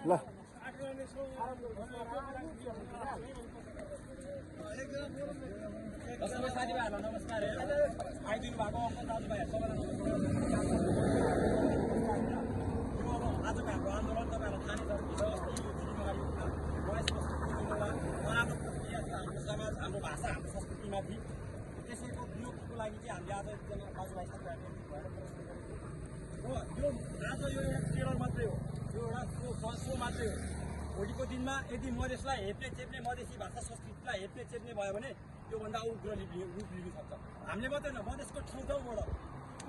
ल सबै साथीभाइहरूलाई नमस्कार आइदिनु भएको अङ्कल दाजुभाइहरू सबैलाई आजको हाम्रो आन्दोलन तपाईँहरूलाई थाहा नै छ नराम्रो प्रक्रिया छ हाम्रो समाज हाम्रो भाषा हाम्रो संस्कृतिमाथि त्यसैको विरोधको लागि चाहिँ हामीले आज एकजना दाजुभाइ साथीभाइहरू भएर हो यो आज यो एउटा ट्रेलर मात्रै हो यो एउटा सो मात्रै हो भोलिको दिनमा यदि मधेसलाई हेप्ने चेप्ने मधेसी भाषा संस्कृतिलाई हेप्ने चेप्ने भयो भने योभन्दा उग्र रूप लिन सक्छ हामीले मात्रै होइन मधेसको ठाउँ ठाउँबाट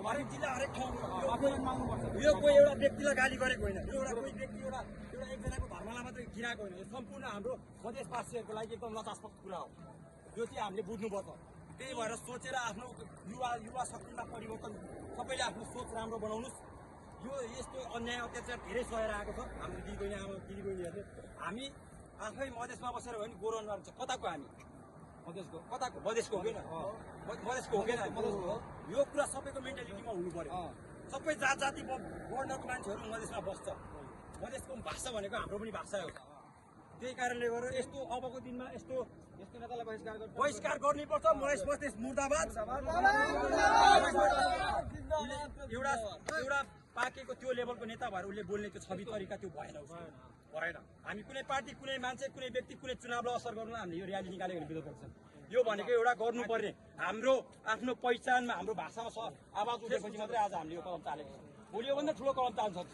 हरेक जिल्ला हरेक ठाउँबाट यो कोही एउटा व्यक्तिलाई गाली गरेको होइन यो एउटा कोही व्यक्ति एउटा एकजनाको धर्मलाई मात्रै गिराएको होइन यो सम्पूर्ण हाम्रो मधेसवासीहरूको लागि एकदम लज्जास्पद कुरा हो यो चाहिँ हामीले बुझ्नुपर्छ त्यही भएर सोचेर आफ्नो युवा शक्तिलाई परिवर्तन सबैले आफ्नो सोच राम्रो बनाउनुहोस् यो यस्तो अन्याय अत्याचार धेरै सहेर आएको छ हाम्रो दिदीबहिनी आमा दिदीबहिनीहरूले हामी आफै मधेसमा बसेर भयो भने गोरो अनुहार छ कताको हामी मधेसको कताको मधेसको हो कि मधेसको हो कि यो कुरा सबैको मेन्टालिटीमा हुनु पर्यो सबै जात जाति वर्णको मान्छेहरू मधेसमा बस्छ मधेसको भाषा भनेको हाम्रो पनि भाषा हो त्यही कारणले गर्दा यस्तो अबको दिनमा यस्तो नेतालाई बहिष्कार गर्नुपर्छ मधेस मधेस मुर्दाबाद एउटा पाकेको त्यो लेभलको नेता भएर उसले बोल्ने त्यो छवि तरिका त्यो भएन हामी कुनै पार्टी कुनै मान्छे कुनै व्यक्ति कुनै चुनावलाई असर गर्नु हामीले यो र्याली निकाल्यो भने विरोध गर्छ यो भनेको एउटा गर्नुपर्ने हाम्रो आफ्नो पहिचानमा हाम्रो भाषामा आवाज उठेपछि मात्रै आज हामीले यो कदम चालेको छ भोलि योभन्दा ठुलो कदम चाल्न सक्छ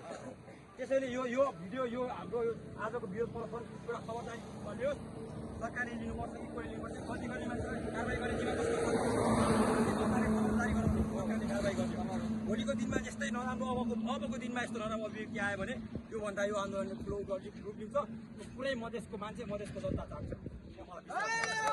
त्यसैले यो भिडियो यो हाम्रो आजको विरोध प्रदर्शन एउटा खबरदारी बनियोस् सरकारले लिनुपर्छ कि कोही लिनुपर्छ कति गर्ने मान्छेलाई कारवाही गर्ने कारवाही गर्ने भोलिको दिनमा यस्तै नराम्रो अबको दिनमा यस्तो नराम्रो अभिव्यक्ति आयो भने योभन्दा यो आन्दोलनले ठुलो रूप लिन्छ पुरै मधेसको मान्छे मधेसको जनता चाहन्छ